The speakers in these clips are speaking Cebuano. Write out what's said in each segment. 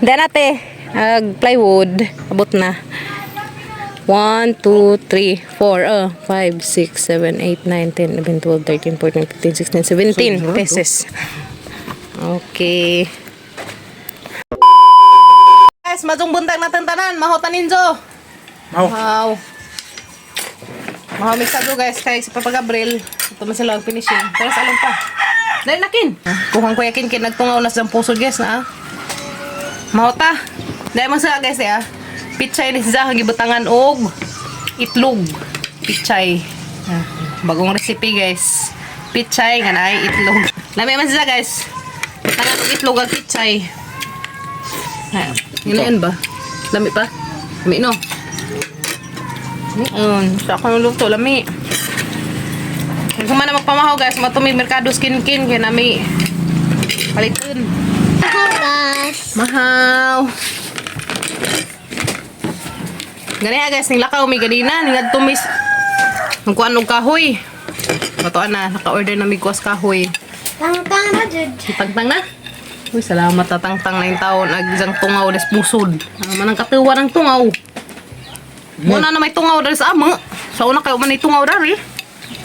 Then ate, ag plywood, abot na. 1, 2, 3, 4, 5, 6, 7, 8, 9, 10, 11, 12, 13, 14, 15, 16, 17 pesos. Okay. Guys, mazong buntag natin tanan. Maho taninjo. Maho. Mahaw. Mahaw mix do, guys, kay si Papa Gabriel. Ito man sila ang finishing. Pero sa along pa. Dahil nakin. Kuhang kuya kin kin nagtungaw na sa puso, guys, na ah. Maho ta. Dahil man sila, guys, eh, ah. Pichay ni siya gibutangan og itlog. Pichay. Ah, bagong recipe, guys. Pichay nga naay itlog. Lami man siya, guys. Butangan og itlog ang pichay. Ah, yun na yun ba? Lami pa? Lami no? Yun. Sa ako ng luto, lami. Kung man na magpamahaw, guys, matumig merkado skin kin kaya nami paliton. Guys. Mahaw. Gani ah, guys, ning lakaw mi ganina, ning adto mis nagkuan og kahoy. Matuan na, naka-order na mig kuwas kahoy. Tangtang na jud. Tangtang na. Uy, salamat na tangtang na yung taon. Ag isang tungaw des pusod. Ah, manang katuwa ng tungaw. Muna na may tungaw dari sa amo. Sa una kayo man ay tungaw dari.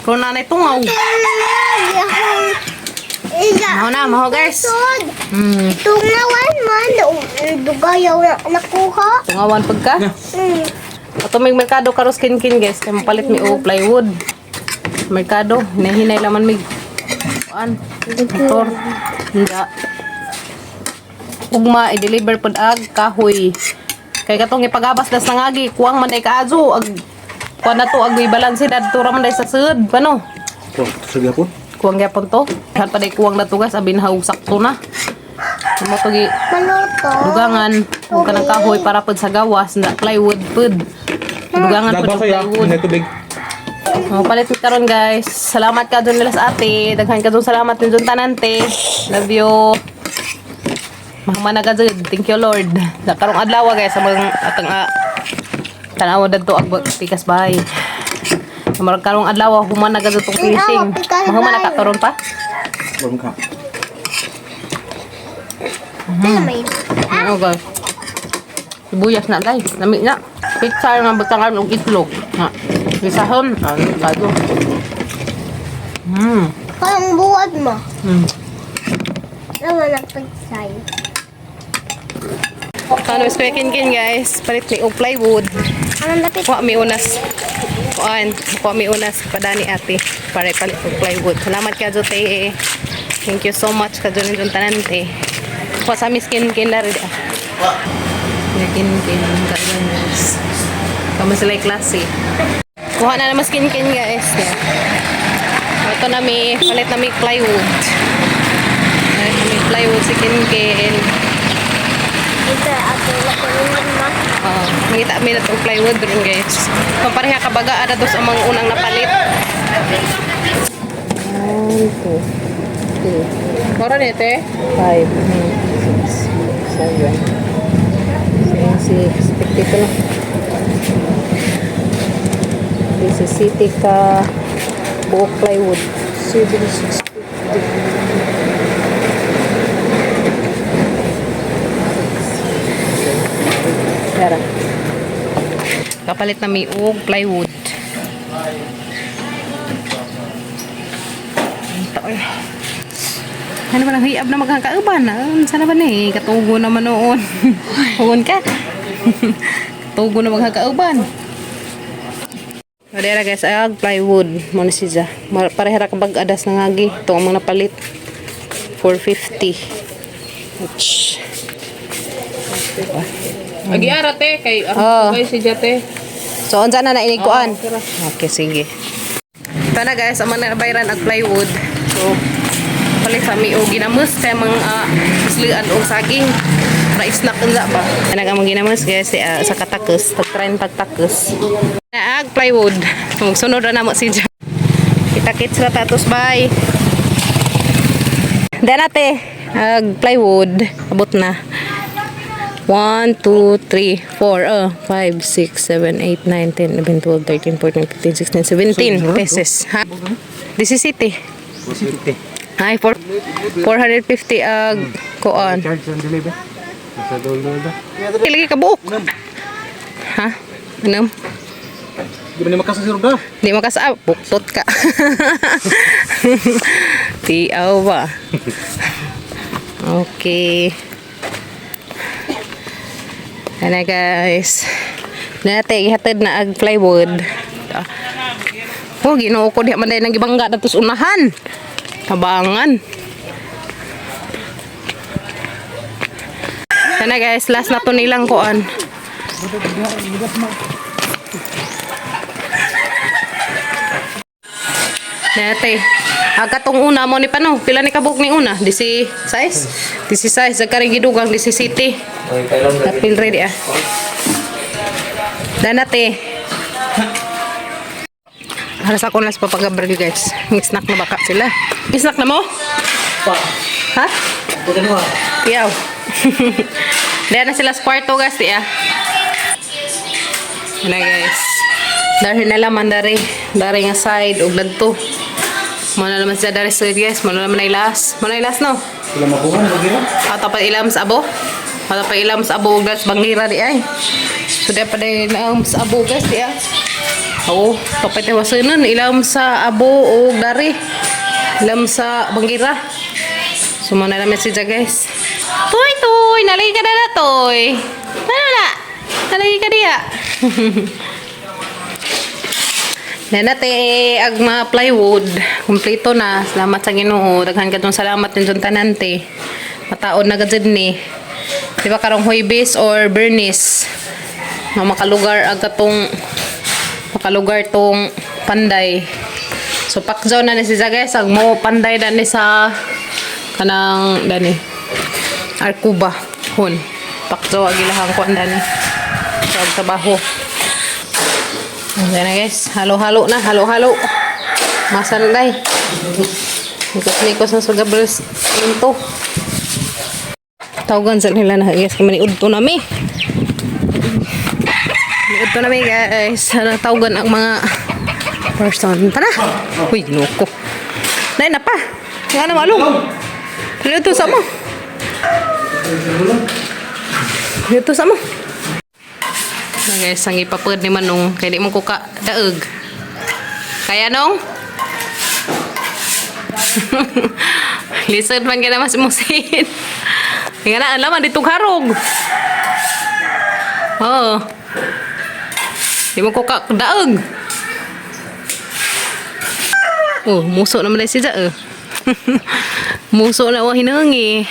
Kung na may tungaw. Iya. Maho na, maho, guys. Sud. Tungawan man dugayaw na nakuha. Tungawan pagka. Ato may merkado karos kin-kin, guys. Kaya mapalit mi og plywood. Merkado, hinahinay laman mig kuan. Motor. Hindi. Ugma i-deliver pod ag kahoy. Kay katong ipagabas das nangagi, kuwang man day kaazo ag kuan na to ag balanse dadto ra man day sa sud. Pano? To, sa gyapon. Kuwang gyapon to. Kan pa day kuwang na to, guys, abin haug sakto na. Mo to gi Maluto. dugangan ug kanang kahoy para pod sa gawas na plywood pod. Dugangan pod Dagba og kaya, plywood. hindi tubig. Oh, palit mi karon, guys. Salamat ka dun nila sa ate. Daghan ka dun salamat din dun tanante. Love you. Mahumana ka dun. Thank you, Lord. Sa karong adlaw, guys, sa mga atang tanawa dadto ag pikas bahay. Sa mga karong adlaw humana ka dun tong finishing. Pikas Mahumana ka bahay. karon pa. Bam ka. May Ano, guys? Sibuyas na, guys. Lami na. Picture nga butangan og itlog. Ha. Gisahon. Ano kayo? Parang buwad mo. Naman ang pagsay. Paano is Kuya Kinkin, guys? Palit ni og plywood. Anong lapit? Kuha mi unas. Kuan, kuha mi unas padani ate para ipalit og plywood. Salamat ka te. Thank you so much ka dun dun tanan te. Kuha sa mi skin kin na rin. Kuya Kinkin karon, guys. Kamo sila yung klase. Kuha na naman skin kin, guys. Yeah. Ito na mi, palit na mi plywood. Palit na mi plywood si Kinkin. Ito ato na kunin ma. Oo. Mangita mi na itong plywood ron, guys. Papareha ka baga ada dos ang mga unang napalit. 1, 2, 3, Mura ni te. 5, 6, 7, 6, 52 na. This is City ka buok plywood. 7, 6, 50. Tara. Kapalit na may og plywood. Ito eh. Ano ba nang hiab na maghangkauban? Ah, sana ba ni? Katugo naman noon. Hugon ka. Katugo na maghangkauban. Madera, guys, ag plywood. Mo na siya. Parehara ka bag adas na ngagi. Ito ang mga napalit. 450. Ouch. Agi ara te kay Oo. aron kay si te. So, unsa na nainigkuan? Okay, sige. Ito na, guys, ang mga nabayran ang plywood. So, palit sa mi og ginamos kay mga islian og saging. Para snack unsa ba? Ana ang mga ginamos, guys, si, sa katakos, tag 30 takos. Naag plywood. Sunod ra namo si Jan. Kita-kits ra tatos bye. Then ate, ag plywood, abot na. 1, 2, 3, 4, 5, 6, 7, 8, 9, 10, 11, 12, 13, 14, 15, 16, 17 pesos. Ha? This is city. 450. Ay, 4, 450 ag kuan. Charge and deliver. Sa dulo da. Lagi ka buok. Ha? Ano? Di ba ni makasasiro da? Di makasaab. Buktot ka. Tiaw ba? Okay. Ano guys. Nate, ihatid na ag plywood. Oh, Ginoo ko diha man dahil nang gibangga datos unahan. Tabangan. Sana guys, last na to nilang kuan. Nate, katong una mo ni pano, pila ni kabuk ni una? Disi size? Disi size, kari gidugang disi city. Apil ready ah. Danate. Haras ako na sa papagabril guys. May snack na baka sila. May snack na mo? Pa. Ha? Puta mo. Tiyaw. Dahil na sila sa kwarto guys, tiya. Ano guys. Dahil na laman dari. Dari nga side ug ladto. Muna naman sila dari side guys. Muna naman ay last. Muna ay last no? Sila makuha na gira. Ato pa ilam sa abo. Ato pa ilam sa abo guys. Bangira di ay. So di pa din ilam sa abo guys di ay. Oo, kapit na wasunan. Ilam sa abo o dari. Ilam sa bangira. So muna naman siya guys. Toy toy, nalagi ka na na toy. Ano na? Nalagi ka diya. Nanate ag mga plywood, kumpleto na. Salamat sa Ginoo. Daghan kadtong salamat ninyo tanante. Mataon na gud ni. Di ba karong Huybis or Bernice? Nga makalugar ag katong makalugar tong Panday. So pakjaw na ni si guys, ang mo Panday na ni sa kanang dani. Arcuba hun. Pakjaw ag ilahang kuan dani. Sa ag trabaho. Ayan na guys, halo-halo na, halo-halo. Masa na day. Nikos-nikos na sa Gabriel's minto. Tawagan sa nila na guys, kay maniudto nami. Maniudto nami guys. Ano tawagan ang mga person. Tara! Uy, ginoo ko. Nay na pa. Nga na malong. Dito sa mo. Dito sa mo. Na guys, ang ipapod ni Manong. Kaya di mo kuka daog. Kaya nong? Lisod man ka na mas musin. Nga na, alam, ditong harog. Oo. Di mo kuka daog. Oh, muso naman na siya eh. Muso na wa hinangi.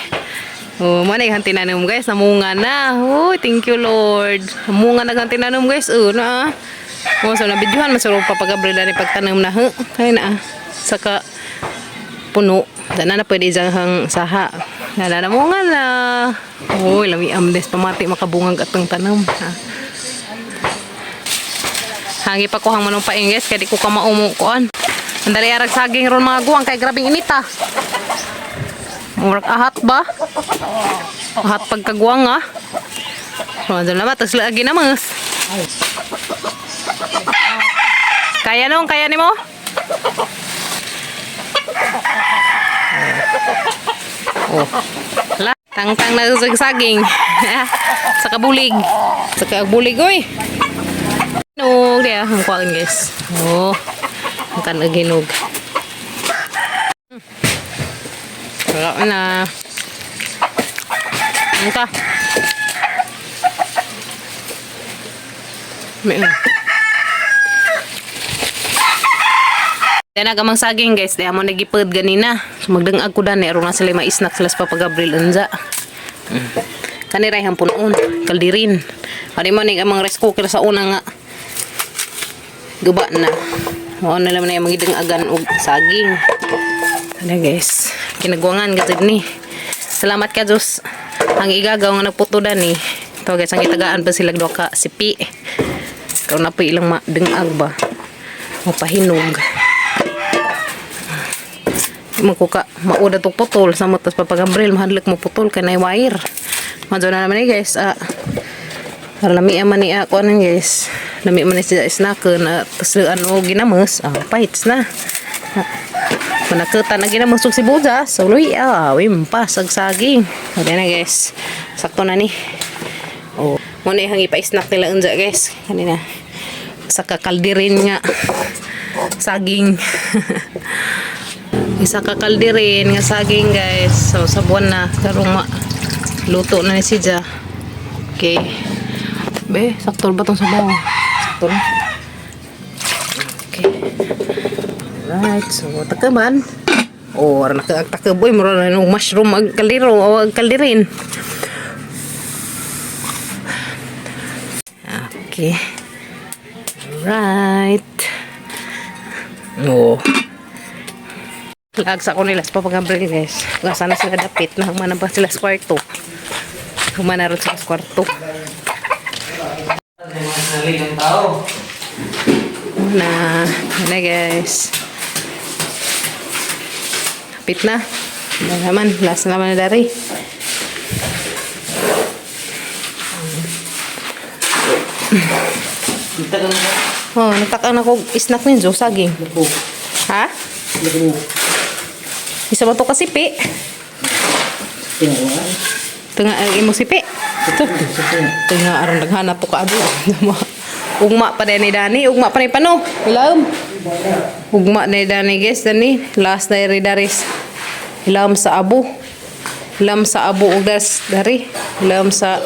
Oh, mana yung tinanom guys, namunga na. Oh, thank you Lord. Namunga na kang tinanom guys. Oh, na. Oh, so nabidyohan masuro pa pag-abril ni pagtanom na. Huh? Kaya na. Ah. Saka puno. Dana na pwede dyan hang saha. Nala namunga na. Oh, lami amdes pamati makabungag atong tanom. Ha. Hangi pa ko hang manong paing guys, kaya di ko ka maumukuan. Ang dali arag saging ron mga guwang kay grabing inita. Murag ahat ba? Ahat pagkaguwang ah. So, naman, tapos lagi na mas. Kaya nung, kaya ni mo? Oh. Wala, tangtang na sa saging. Sa kabulig. Sa kabulig, oy. Hinog, diya. Ang kuwain, guys. Oh. Ang kanag hinog. Wala na. Ang ka. May Yan agamang saging guys, diha mo nagipod ganina. So magdangag ko dan aron na sila ma-snack sila sa Papa Gabriel unza. Kaniray hampunoon, kaldirin. Ani mo ning amang rice cooker sa una nga. Guba na. Mao na lang na yung magidangagan og saging. Ano guys, kinagwangan gatid ni. Salamat ka Diyos. Ang igagaw nga nagputo ni. Ito guys, ang itagaan pa sila duha ka sipi. Karon na po ilang madengag ba. Mapahinog. Magkuka mauda tog putol sa tas Papa Gabriel mahadlok mo putol kay nay wire. Madyo na naman eh guys. Ah, para lami man ni ako anan guys. Lami man ni sila snack na tas ano ginamos. Ah, paits na. Ah. Manakutan na ginamusog si Buja. So, luy, wimpas, ag saging. O, na guys. Sakto na ni. O, muna yung ipa-snack nila unja guys. Kanina. Sa kakaldirin nga. Saging. Isa ka kaldirin nga saging guys. So, sa buwan na. Karong luto na ni si Ja. Okay. Be, sakto ba tong sabaw? Sakto na. Okay. Alright, so takaman. Oh, ara na ka takaboy mura na nung mushroom ag kaldero o ag kaldirin. Okay. Alright. Oh. Lag sa ko nila sa Papa Gabriel guys. Sana sila dapit na humana ba sila sa kwarto. Humana ron sila sa kwarto. Na, na guys. Kapit na. Na naman, last na naman na dari. Kita ka na. Oh, nagtaka na ko snack ninyo, saging. Lupo. Ha? Lupo. Isa ba to kasipi? Tingawa. Tunga ang imong sipi. Ito. Tunga aron naghanap to ka ado. Ugma pa din ni Dani, ugma pa ni pano. Ilawom. Ugma na ni Dani guys, Dani. Last na rin daris. Ilawom sa abo. Ilawom sa abo ug das dari. Ilawom sa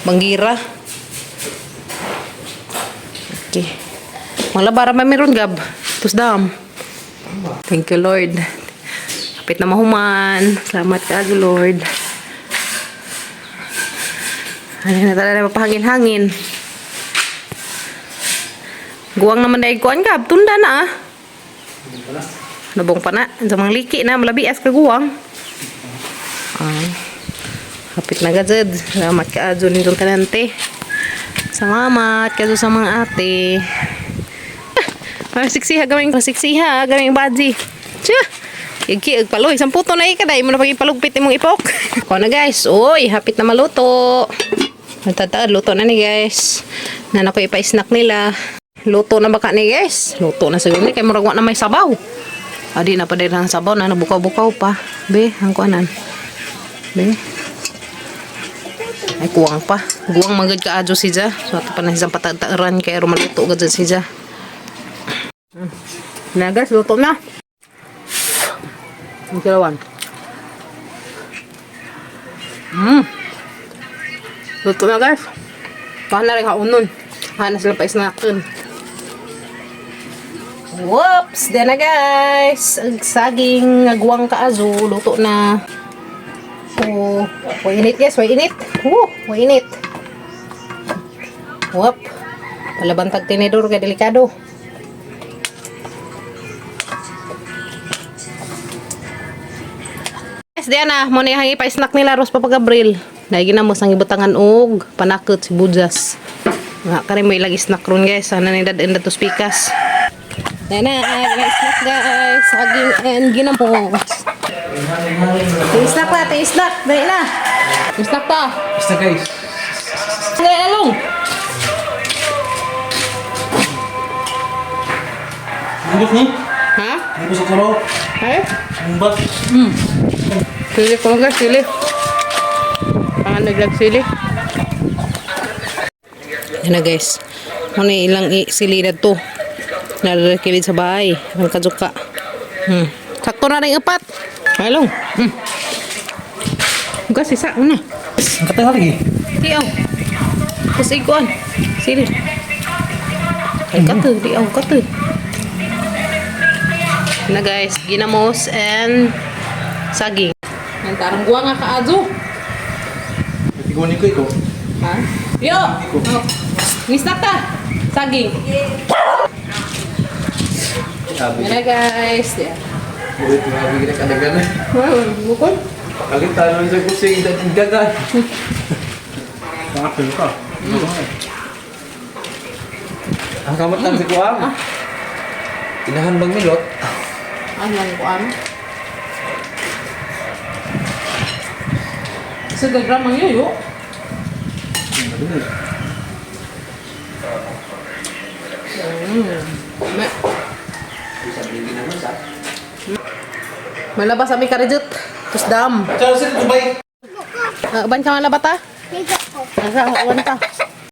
manggira. Okay. Malabara pa meron gab. Tus dam. Thank you Lord. Kapit na mahuman. Salamat ka Lord. Ano na talaga mapahangin-hangin. Guwang naman dahil kuan gab. Tunda na ah. Nabong pa na. Sa mga liki na. Malabias ka guwang. Ah. Kapit na gazed. Salamat ka adyo nindong kanante. Salamat ka sa mga ate. Pasiksiha gaming pasiksiha gaming baji. Tiya. Igi ag paloy samputo na ika dai mo na pagipalugpit imong ipok. Ko na guys. Oy, hapit na maluto. Tataad luto na ni guys. Nana ko ipa-snack nila. Luto na baka ni guys. Luto na siguro ni kay murag wa na may sabaw. Adi na pa din ang sabaw na nabukaw-bukaw pa. Be, ang kuanan. Be. Ay, kuwang pa. Guwang magad ka adyo si Ja. So, ato pa na isang patagtaaran kay rumaluto gad si Ja. Na guys, luto na. Ang kilawan. Luto na guys. Baka na rin kaunon. Baka na sila pa isnakin. Whoops! Diyan na guys! Ang saging, agwang kaazu. Luto na. Oh, way init guys, way init. Woo, way init. Whoop. Palabantag tinidor kay delikado. Yes, Diana, mo na yung pa-snack nila Ros Papa Gabriel. Dahil ginamos ang ibutangan og panakot si Bujas. Nga kani mo ilang snack ron guys. Sana ni dad to speakers. Diana, ay snack guys. Saging and ginamos. Ting snack na, ting snack. Dali na. Ting snack ta. Basta guys. Dali na long. Bungkus ni. Ha? Bungkus sa sabaw. Eh? Bungbat. Sili ko guys, sili. Pangan naglag sili. Yan na guys. Ano yung ilang sili na to. Nalalakilid sa bahay. Ang kajuka. Sakto na rin upat. Along. Guys, isa. Una. Ang katang lagi. Di aw. Tapos ikuan. Sili. Ay, kato. Di aw, kato. Na guys, ginamos and saging. Ang tarang guwa nga kaadyo. Igunin ko ikaw. Ha? Yo! Oh. Nisnak ta! Saging. Sabi. Yan na guys. Yeah. Bulit mga bigla ka nagana. Wow, bukol. Kalit talo sa kusing dagan. Pangatlo ka. Ang kamot lang si Kuam. Inahan bang milot? Ano lang ko ano? Sa gagramang yoyo. Me. Malabas ami karijut. Tus dam. Charo sila Dubai. Uban ka malabata? Ligo ko. Nasa uban ka.